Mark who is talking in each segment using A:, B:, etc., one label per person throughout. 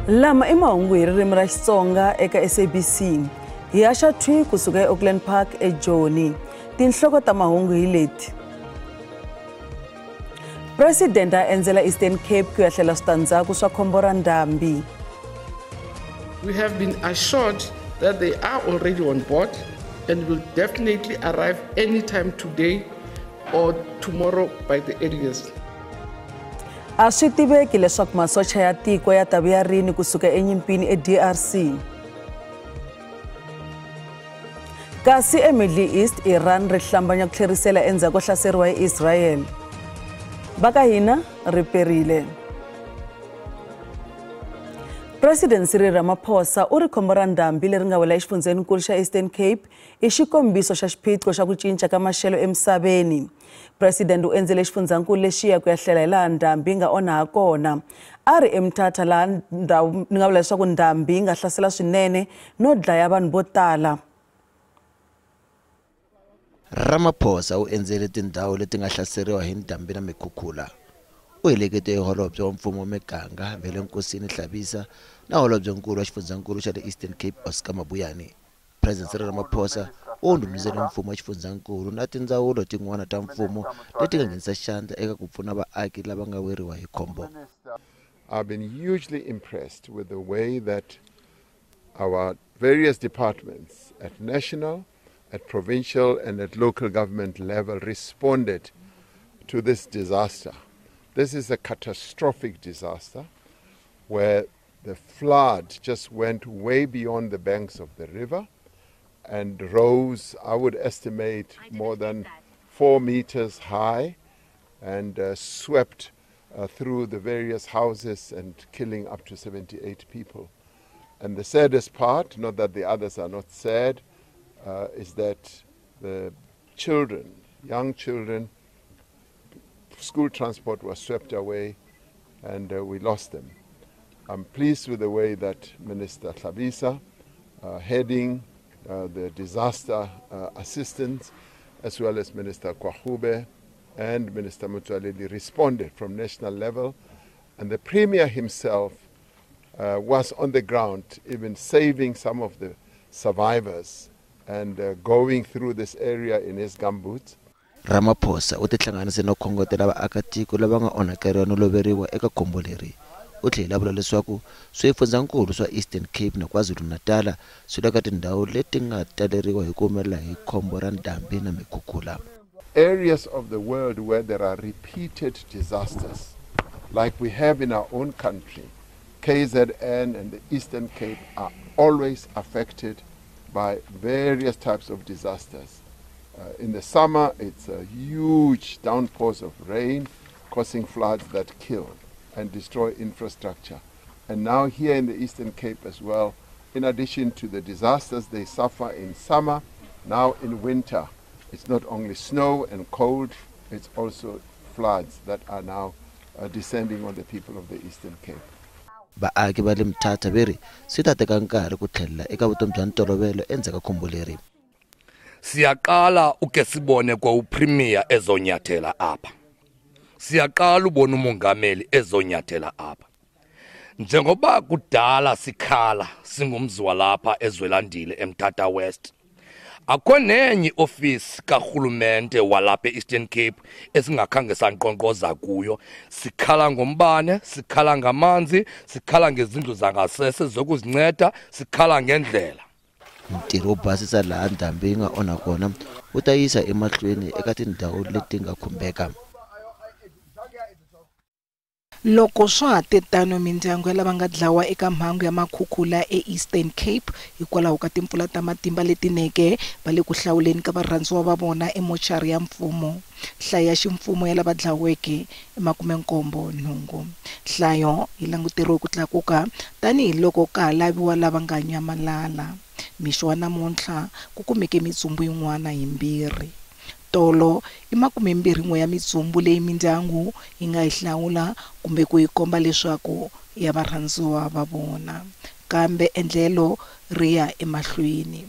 A: Lama i mahungu hi ririmi ra Xitsonga eka SABC. Hi haxa thwi kusuka eAuckland Park eJoni. Tinhloko ta mahungu hi leti. President a endzela Eastern Cape ku ya hlela switandzhaku swa khombo ra ndhambi.
B: We have been assured that they are already on board and will definitely arrive anytime today or tomorrow by the earliest.
A: A swi tiveki leswaku masocha ya tiko ya ta vuya rini kusuka enyimpini eDRC. Kasi eMiddle East, Iran ri hlambanya ku tlherisela endzhaku ko hlaseriwa hi Israel. Va ka hina ri perile. President Cyril Ramaphosa u ri khombo ra ndhambi leri nga wela exifundzheninkulu xa Eastern Cape i xikombiso xa xiphiqo xa ku cinca ka maxelo emisaveni. President u endzele xifundzankulu lexiya ku ya hlela hi laha ndhambi yi nga onha ha kona. A ri eMthatha laha ndhawu ni nga vula leswaku ndhambi yi nga hlasela swinene no dlaya vanhu vo tala.
C: Ramaphosa u endzele tindhawu leti nga hlaseriwa hi ndhambi na mikhukhula. U helekete holobye wa mfumo wa miganga Velenkosini Hlabisa na holobyenkulu wa xifundzankulu xa le Eastern Cape Oscar Mabuyane. President Cyril Ramaphosa u ndhundhuzele mfumo wa xifundzankulu na tindzawulo tin'wana ta mfumo leti nga nghenisa xandla eka ku pfuna vaaki lava nga weriwa hi khombo.
D: I've been hugely impressed with the way that our various departments at national, at provincial and at local government level responded to this disaster. This is a catastrophic disaster where the flood just went way beyond the banks of the river and rose, I would estimate, more than 4 meters high and swept through the various houses and killing up to 78 people. And the saddest part, not that the others are not sad, is that the children, young children, school transport was swept away and we lost them. I'm pleased with the way that Minister Hlabisa, heading the disaster assistance, as well as Minister Gwarube and Minister Motsoaledi responded from national level. And the Premier himself was on the ground, even saving some of the survivors and going through this area in his gumboots.
C: Ramaphosa u tihlanganise no khongotela vaakatiko lava nga onhakeriwa no loveriwa eka khombo leri. U tlhela a vula leswaku swifundzankulu swa Eastern Cape na KwaZulu-Natal swi le ka tindhawu leti nga taleriwa hi ku humelela hi khombo ra ndhambi na mikhukhula.
D: Areas of the world where there are repeated disasters, like we have in our own country, KZN and the Eastern Cape are always affected by various types of disasters. In the summer, it's a huge downpours of rain causing floods that kill and destroy infrastructure. And now here in the Eastern Cape as well, in addition to the disasters they suffer in summer, now in winter, it's not only snow and cold, it's also floods that are now descending on the people of the Eastern Cape.
C: Vaaki va le Mthatha va ri swi ta teka nkarhi ku tlhelela eka vutomi bya ntolovelo endzhaku ka khombo leri.
E: Siyaqala uke sibone kwa uPremier ezonyathela apha. Siyaqala ubona umongameli ezonyathela apha. Njengoba kudala sikhala singumzi walapha eZwelandile eMthatha West. Akho nenye office karhulumente walapha eEastern Cape esingakhange sanqonqoza kuyo. Sikhala ngombane, sikhala ngamanzi, sikhala ngezindlu zangasese zokuzinceda, sikhala ngendlela.
C: Ntirho wo basisa laha ndhambi yi nga onha kona wu ta yisa emahlweni eka tindhawu leti nga khumbeka.
F: Loko swa ha te tano, mindyangu ya lava nga dlawa eka mhangu ya makhukhula eEastern Cape hikwalaho ka timpfula ta matimba leti neke va le ku hlawuleni ka varhandziwa va vona emochari ya mfumo. Nhlayo ya ximfumo ya lava dlaweke i 78. Nhlayo yi languteriwe ku tlakuka tanihiloko ka ha laviwa lava nga nyamalala. Mixo wa namuntlha ku kumeke mitsumbu yin'wana yimbirhi. Tolo i 21 ya mitsumbu leyi mindyangu yi nga yi hlawula kumbe ku yi komba leswaku ya varhandziwa va vona, kambe endlelo ri ya emahlweni.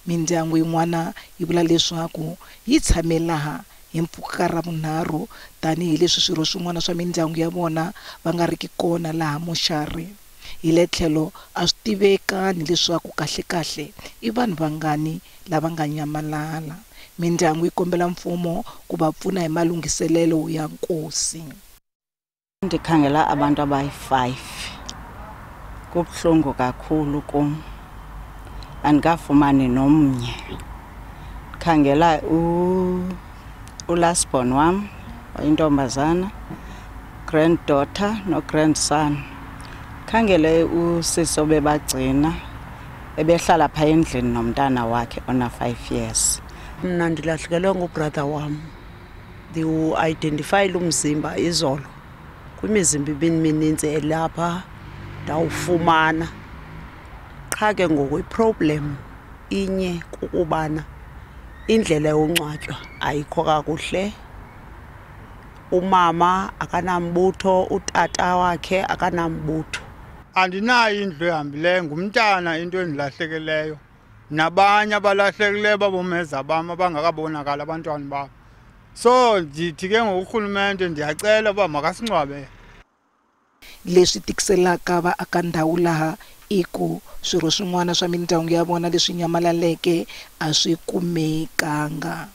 F: Mindyangu yin'wana yi vula leswaku yi tshame laha hi mpfhuka ra vunharhu tanihileswi swirho swin'wana swa mindyangu ya vona va nga riki kona laha moxari. Hi le tlhelo a swi tivekani leswaku kahlekahle i vanhu vangani lava nga nyamalala. Mindyangu yi kombela mfumo ku va pfuna hi malunghiselelo ya nkosi.
G: Ndikhangela abantu abayi-5. Kubuhlungu kakhulu kum. Andikafumani nomnye. Khangela u-last born wam, intombazana, granddaughter no-grandson. Khangele usisi obebagcina ebehlala phaa endlini nomntana wakhe ona-5 years.
H: Mna ndilahlekelwe ngubrother wam. Ndiwu-identifyile umzimba izolo. Kwimizimba ibimininzi elapha ndawufumana. Qha ke ngoku iproblem inye kukubana indlela yongcwatywa ayikho kakuhle. Umama akanambutho, utata wakhe akanambutho.
I: Andinayo indlu ehambileyo, ngumntana into endilahlekeleyo. Nabanye abalahlekileyo babomeza bam abangakabonakali abantwana babo. So ndithi ke ngokurhulumente ndiyacela uba makasingcwabe.
F: Leswi tikiselaka vaaka ndhawu laha i ku swirho swin'wana swa mindyangu ya vona leswi nyamalaleke a swi kumekanga.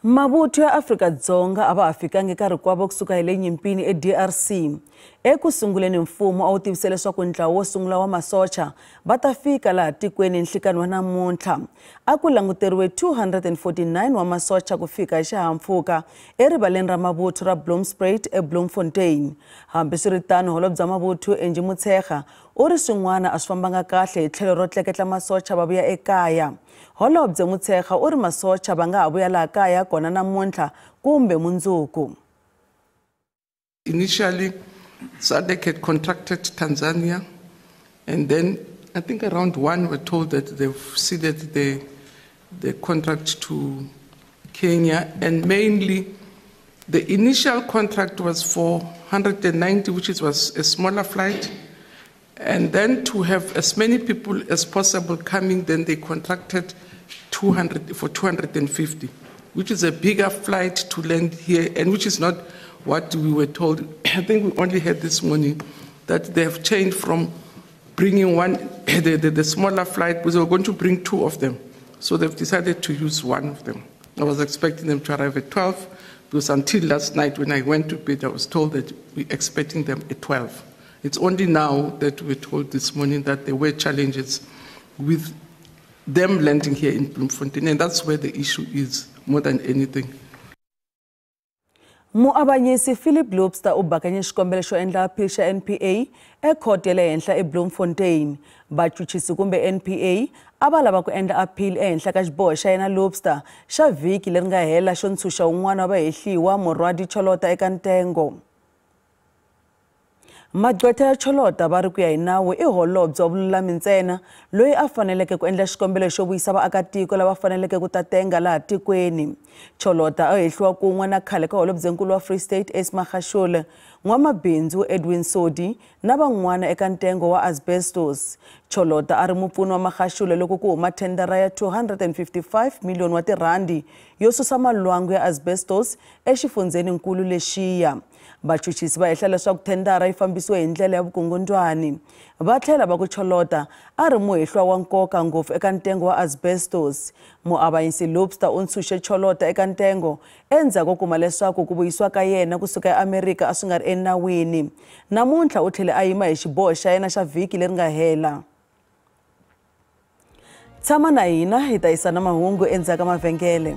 A: Mavuthu ya Afrika-Dzonga a va ha fikangi nkarhi kwavo kusuka hi le nyimpini eDRC. Eku sunguleni mfumo a wu tivise leswaku ntlawa wo sungula wa masocha va ta fika laha tikweni nhlikani wa namuntlha. A ku languteriwe 249 wa masocha ku fika hi xihahampfhuka erivaleni ra mavuthu ra Bloemspruit eBloemfontein. Hambiswiritano, holobye wa mavuthu Angie Motshekga u ri swin'wana a swi fambanga kahle hi tlhelo ro tleketla masocha va vuya ekaya. Holobye Motshekga u ri masocha va nga ha vuya laha kaya kona namuntlha kumbe mundzuku.
B: Initially, SADC had contracted Tanzania, and then I think around 1 we're told that they've ceded the contract to Kenya, and mainly the initial contract was for 190, which was a smaller flight, and then to have as many people as possible coming, then they contracted 200 for 250, which is a bigger flight to land here, and which is not what we were told. I think we only heard this morning that they have changed from bringing one, the smaller flight, because they were going to bring 2 of them. So they've decided to use 1 of them. I was expecting them to arrive at 12, because until last night when I went to bed, I was told that we're expecting them at 12. It's only now that we're told this morning that there were challenges with them landing here in Bloemfontein, and that's where the issue is more than anything.
A: Muavanyisi Philip Lobster u bakanye xikombelo xo endla appeal xa NPA ekhoto ya le henhla eBloemfontein. Vachuchisi kumbe NPA a va lava ku endla appeal ehenhla ka xiboho xa yena Lobster xa vhiki leri nga hela xo ntshunxa wun'wana wa vahehliwa Murwadi Cholota eka ntengo. Magqwetha ya Cholota va ri ku ya hi nawu i holobye wa vululami ntsena loyi a faneleke ku endla xikombelo xo vuyisa vaakatiko lava faneleke ku ta tenga laha tikweni. Cholota a hehliwa kun'we na khale ka holobyenkulu wa Free State Ace Magashule, n'wamabindzu Edwin Sodi na van'wana eka ntengo wa asbestos. Cholota a ri mupfuni wa Magashule loko ku huma thendara ya 255 miliyoni wa tirhandi yo susa malwangu ya asbestos exifundzheninkulu lexiya. Vachuchisi va hehla leswaku thendara yi fambisiwe hi ndlela ya vukungundwani. Va tlhela va ku Cholota a ri muhehliwa wa nkoka ngopfu eka ntengo wa asbestos. Muavanyisi Lobster u ntshunxe Cholota eka ntengo endzhaku ko kuma leswaku ku vuyisiwa ka yena kusuka eAmerika a swi nga ri enawini. Namuntlha u tlhele a yima hi xiboho xa yena xa vhiki leri nga hela. Tshama na hina hi ta yisana mahungu endzhaku ka mavhengele.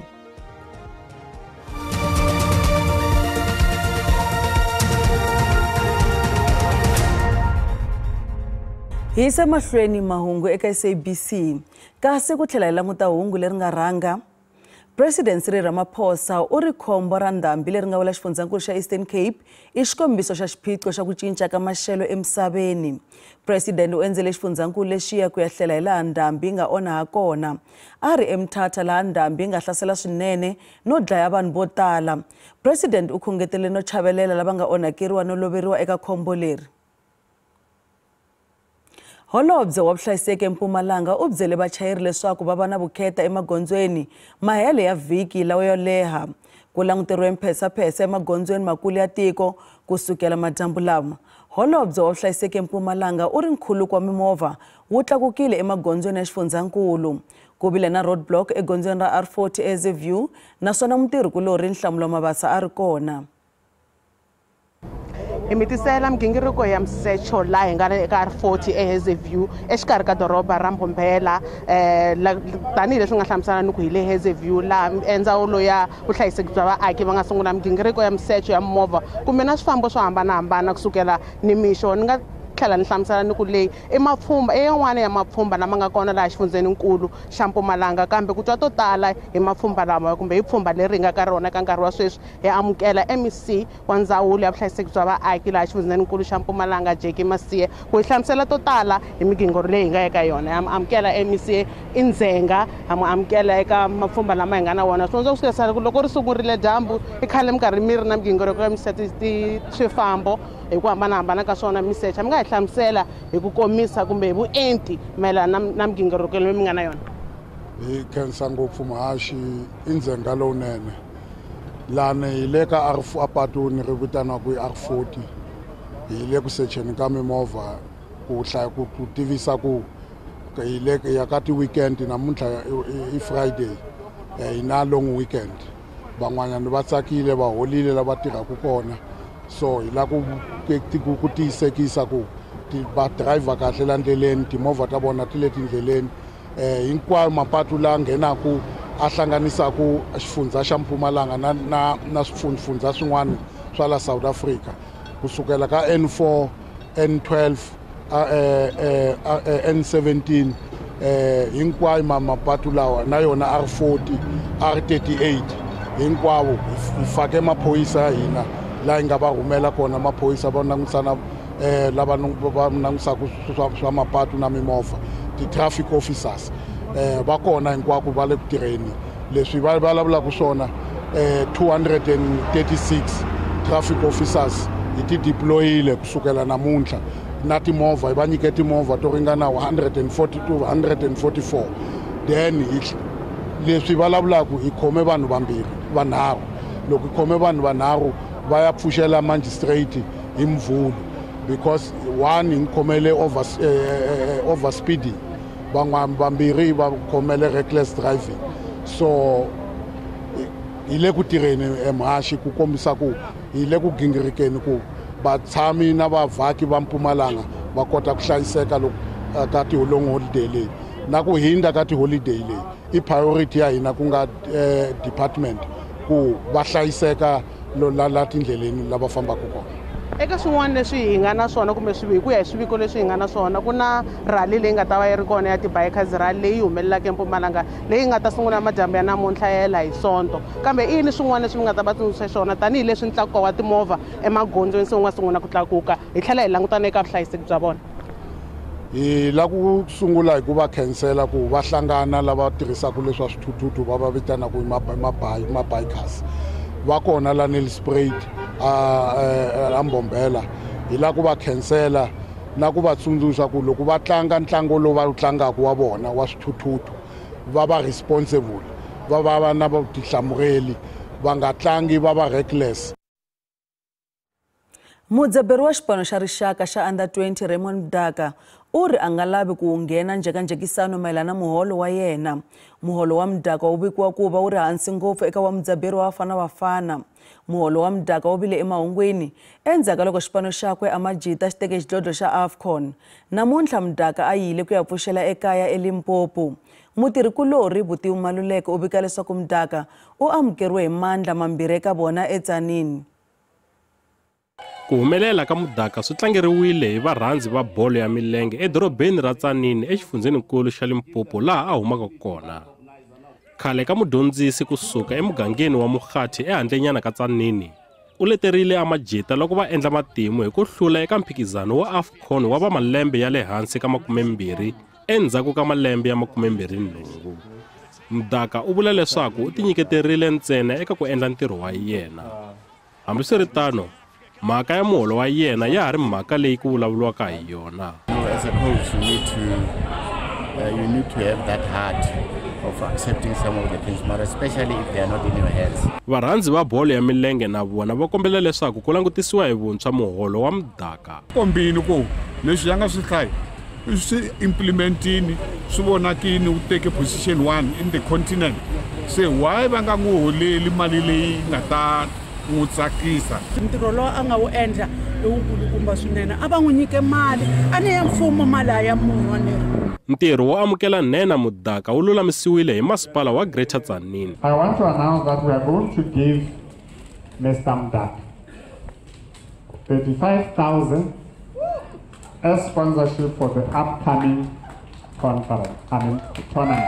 A: Hi yisa mahlweni mahungu eka SABC. Kasi ku tlhela hi languta hungu leri nga rhanga. President Cyril Ramaphosa u ri khombo ra ndhambi leri nga wela xifundzankulu xa Eastern Cape i xikombiso xa xiphiqo xa ku cinca ka maxelo emisaveni. President u endzele xifundzankulu lexiya ku ya hlela hi laha ndhambi yi nga onha ha kona. A ri eMthatha laha ndhambi yi nga hlasela swinene no dlaya vanhu vo tala. President u khongetele no chavelela lava nga onhakeriwa no loveriwa eka khombo leri. Holobye wa vuhlayiseki eMpumalanga u byele vachayeri leswaku va va na vukheta emagondzweni mahele ya vhiki lawa yo leha. Ku languteriwe mphesapheса emagondzweni makulu ya tiko kusukela madyambu lama. Holobye wa vuhlayiseki eMpumalanga u ri nkhuluko wa mimovha wu tlakukile emagondzweni ya xifundzankulu. Ku vile na roadblock egondzweni ra R40 eZeview naswona mutirhikulorhi Nhlamulo Mabasa a ri kona.
J: Hi mi tisela migingiriko ya misecho laha hi nga eka R40 eHazyview exikarhi ka doroba ra Mbombela tanihileswi nga hlamusela ni ku hi le Hazyview laha endzawulo ya vuhlayiseki bya vaaki va nga sungula migingiriko ya misecho ya mimovha kumbe na swifambo swo hambanahambana kusukela nimixo. Ni nga tlhela ni hlamusela ni ku leyi i mapfhumba i yin'wana ya mapfhumba lama nga kona laha xifundzeninkulu xa Mpumalanga, kambe ku twa to tala hi mapfhumba lama kumbe hi pfhumba leri hi nga ka rona ka nkarhi wa sweswi hi amukela MEC wa ndzawulo ya vuhlayiseki bya vaaki laha xifundzeninkulu xa Mpumalanga Jackie Masie ku hi hlamusela to tala hi migingiriko leyi hi nga eka yona. Ha amukela MEC i Ndzhenga, ha mu amukela eka mapfhumba lama hi nga na wona. Swin'wana swa ku loko ri sungurile dyambu i khale minkarhi mi ri na migingiriko ya swifambo hi ku hambanahambana ka swona misecha. Mi nga hi hlamusela hi ku komisa kumbe hi vuenti mayelana na migingiriko leyi mi nga na yona?
K: Hi khensa ngopfu muhaxi i Ndzhenga lowunene. Lani hi le ka apatuni ri vitaniwaka hi R40, hi le ku secheni ka mimovha ku hlaya ku tivisa ku hi le ya ka ti-weekend. Namuntlha i Friday, hi na long weekend, van'wanyana va tsakile va holile lava tirhaka kona, so hi lava ku tiyisekisa ku va driver kahle la ndleleni, timovha ta vona ti le tindleleni. Hinkwayo mapatu laha nghenaku a hlanganisaku xifundza xa Mpumalanga na swifundza swin'wana swa la South Africa, kusukela ka N4, N12, N17, hinkwayo mapatu lawa na yona R40, R38 hinkwawo hi fake maphorisa ya hina laha hi nga va rhumela kona maphorisa va langutisana lava va langutisaka swa mapatu na mimovha, ti-traffic officers va kona hinkwako va le ku tirheni. Leswi va vulavulaka swona 236 traffic officers hi ti deployile kusukela namuntlha, na timovha hi va nyike timovha to ringana 142 144. Then leswi va vulavulaka hi khome vanhu vambirhi vanharhu. Loko hi khome vanhu vanharhu va ya pfuxela magistrate hi Mvhulu, because one hi khomele over speeding, van'wana vambirhi va khomele reckless driving. So hi le ku tirheni emuhaxi ku kombisa ku hi le ku gingirikeni ku vatshami na vavhaki va Mpumalanga va kota ku hlayiseka loko ka ti-long holiday leyi na ku hindza ka ti-holiday leyi i priority ya hina ku nga department ku va hlayiseka la tindleleni lava fambaka kona.
J: Eka swin'wana leswi hi nga na swona kumbe hi ku ya hi swiviko leswi hi nga na swona, ku na rally leyi nga ta va yi ri kona ya ti-bikers rally leyi humelelaka eMpumalanga leyi nga ta sungula madyambu ya namuntlha ya hela hi Sonto. Kambe i yini swin'wana leswi mi nga ta va tsundzuxa swona tanihileswi ntlakuko wa timovha emagondzweni se wu nga sungula ku tlakuka, hi tlhela hi langutana eka vuhlayiseki bya vona?
K: Hi lava ku sungula hi ku va khensela ku va hlangana lava tirhisaka leswa swithuthuthu va va vitanaka hi ma-bikers va kona la Nelspruit a Mbombela. Hi lava ku va khensela na ku va tsundzuxa ku loko va tlanga ntlangu lowu va wu tlangaka wa vona wa swithuthuthu va va responsible, va va na vutihlamuleri, va nga tlangi va va reckless.
A: Mudzaberi wa xipano xa rixaka xa under 20 Raymond Mdaka u ri a nga lavi ku nghena njhekanjhekisano mayelana na muholo wa yena. Muholo wa Mdaka wu vikiwa ku va wu ri hansi ngopfu eka wa mudzaberi wa Bafana Bafana. Muholo wa Mdaka wu vile emahungwini endzhaku ka loko xipano xakwe Amajita xi teke xidlodlo xa AFCON. Namuntlha Mdaka a yile ku ya pfuxela ekaya eLimpopo. Mutirhikulorhi Vutivi Maluleke u vika leswaku Mdaka u amukeriwe hi mandla mambirhi eka vona eTzaneen.
L: Ku humelela ka Mdaka swi tlangeriwile hi varhandzi va bolo ya milenge edorobeni ra Tzaneen exifundzhenikulu xa Limpopo laha a humaka kona. Khale ka mudyondzisi kusuka emugangeni wa Mokgathi ehandlenyana ka Tzaneen u leterile Amajita loko va endla matimu hi ku hlula eka mphikizano wa AFCON wa va malembe ya le hansi ka 20 endzhaku ka malembe ya 28. Mdaka u vula leswaku u tinyiketerile ntsena eka ku endla ntirho wa yena. Hambiswiritano, mhaka ya muholo wa yena ya ha ri mhaka leyi ku vulavuriwaka hi yona.
M: As a coach, you need to have that heart of accepting some of the things, but especially if they are not in your hands.
L: Varhandzi va bolo ya milenge na vona va kombela leswaku ku langutisiwa hi vuntshwa muholo wa Mdaka.
N: Kombini ku leswi ya nga swi hlaya swi implementini swi vonakini u teke position 1 in the continent. Se why va nga n'wi holeli mali leyi nga ta n'wi tsakisa?
O: Ntirho lowu a nga wu endla i wukulukumba swinene, a va n'wi nyike mali a ni ya mfumo mali a ya munhu wa.
L: Ntirho wo amukela Nhenha Mdaka wu lulamisiwile hi masipala wa Greater Tzaneen.
P: I want to announce that we are going to give Mr. Mdaka 35,000 as sponsorship for the upcoming conference, tournament.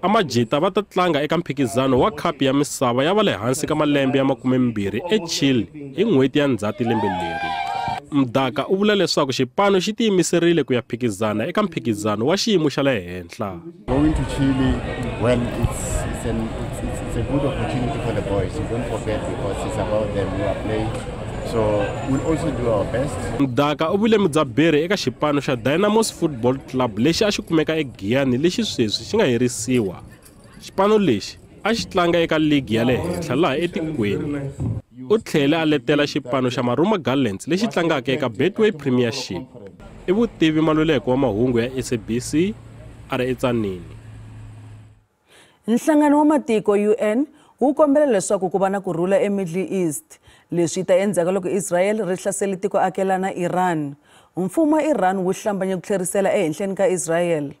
L: Amajita va ta tlanga eka mphikizano wa khapu ya misava ya va le hansi ka malembe ya 20 eChile hi n'hweti ya Ndzhati lembe leri. Mdaka u vula leswaku xipano xi tiyimiserile ku ya phikizana eka mphikizano wa xiyimo xa le henhla.
M: Going to Chile, well, it's a good opportunity for the boys. You don't forget because it's about them who are playing. So we'll also do our best.
L: Mdaka u vule mudzaberi eka xipano xa Dynamos Football Club lexi a xi kumeka eGiyani lexi sweswi xi nga herisiwa. Xipano lexi a xi tlanga eka ligi ya le henhla laha etikweni. U tlhele a letela xipano xa Maruma Gallants lexi tlangaka eka Betway Premiership. I vutivi Maluleke wa mahungu ya SABC a ri eTzaneen.
A: Nhlangano wa Matiko UN wu kombela leswaku ku va na ku rhula eMiddle East. Leswi ta endzhaku loko Israel ri hlasele tiko akelana Iran. Mfumo wa Iran wu hlambanye ku tlherisela ehenhleni ka Israel.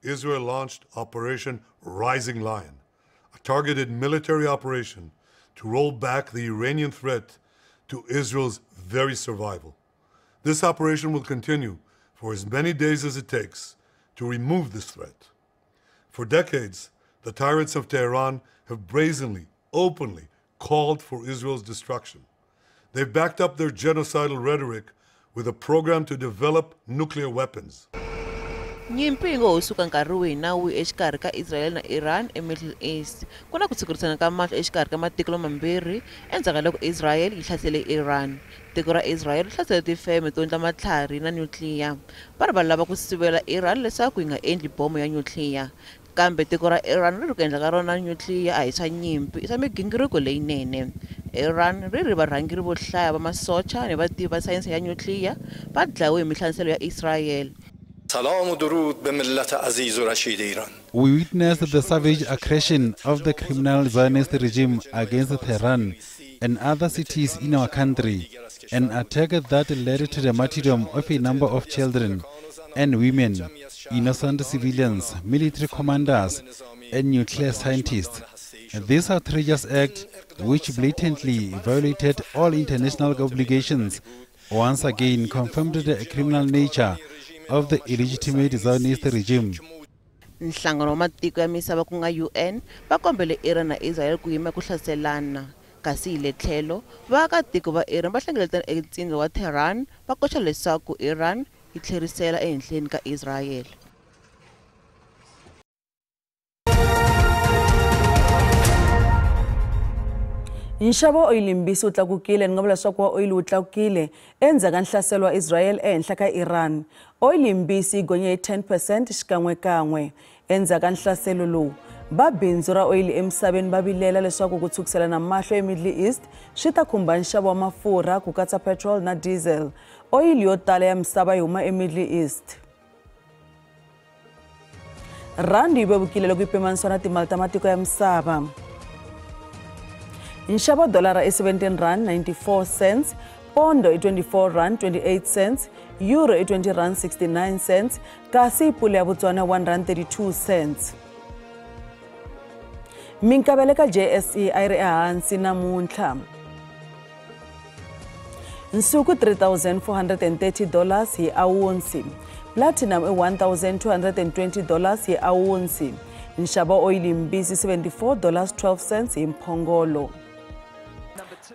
Q: Israel launched Operation Rising Lion, a targeted military operation to roll back the Iranian threat to Israel's very survival. This operation will continue for as many days as it takes to remove this threat. For decades, the tyrants of Tehran have brazenly, openly called for Israel's destruction. They've backed up their genocidal rhetoric with a program to develop nuclear weapons.
R: Nyimpi yi ngo ho suka nkarhi wihi na wihi exikarhi ka Israel na Iran eMiddle East. Ku na ku tshukurisana ka mahlo exikarhi ka matiko lamambirhi endzhaku ka loko Israel yi hlasele Iran. Tiko ra Israel ri hlasele tifeme to endla matlhari na nyutliya. Va ri va lava ku sivela Iran leswaku yi nga endli bomo ya nyutliya. Kambe tiko ra Iran ri ri ku endla ka rona nyutliya a hi swa nyimpi, i swa migingiriko leyinene. Iran ri ri varhangeri vo hlaya va masocha ni vativi va sayense ya nyutliya va dlawe hi minhlaselo ya Israel.
S: We witnessed the savage aggression of the criminal Zionist regime against Tehran and other cities in our country, an attack that led to the martyrdom of a number of children and women, innocent civilians, military commanders, and nuclear scientists. This outrageous act, which blatantly violated all international obligations, once again confirmed the criminal nature of the illegitimate Zionist regime.
R: Nhlangano wa matiko ya misava ku nga UN va kombele Iran na Israel ku yima ku hlaselana. Kasi hi le tlhelo, vaakatiko va Iran va hlengeletana entsindza wa Tehran va koxa leswaku Iran yi tlherisela ehenhleni ka Israel.
A: Nxavo wa oyili mbisi wu tlakukile, ni nga vula leswaku wa oyili wu tlakukile endzhaku ka nhlaselo wa Israel ehenhla ka Iran. Oyili mbisi yi gonye hi 10% xikan'wekan'we. Endzhaku ka nhlaselo lowu, va bindzu ra oyili emisaveni va vilela leswaku ku tshukiselana mahlo eMiddle East swi ta khumba nxavo wa mafurha ku katsa petrol na diesel. Oyili yo tala ya misava yi huma eMiddle East. Randi yi vevukile loko yi pimanisiwa na timali ta matiko ya misava. Nxavo dolara i 17 rand 94 cents, pondo i 24 rand 28 cents, euro i 20 rand 69 cents, kasi pula ya Botswana 1 rand 32 cents. Minkavelo ka JSE a yi ri ehansi namuntlha. Nsuku $3,430 hi awunsi, platinum i $1,220 hi awunsi. Nxavo oyili mbisi $74.12 hi mphongolo.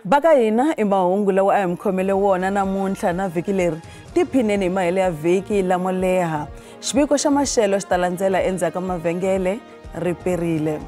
A: Baka hina i mahungu lawa a hi mi khomele wona namuntlha na vhiki leri tiphineni hi mahelo ya vhiki lamo leha. Xiviko xa maxelo xi ta landzela endzhaku ka mavhengele ri perile.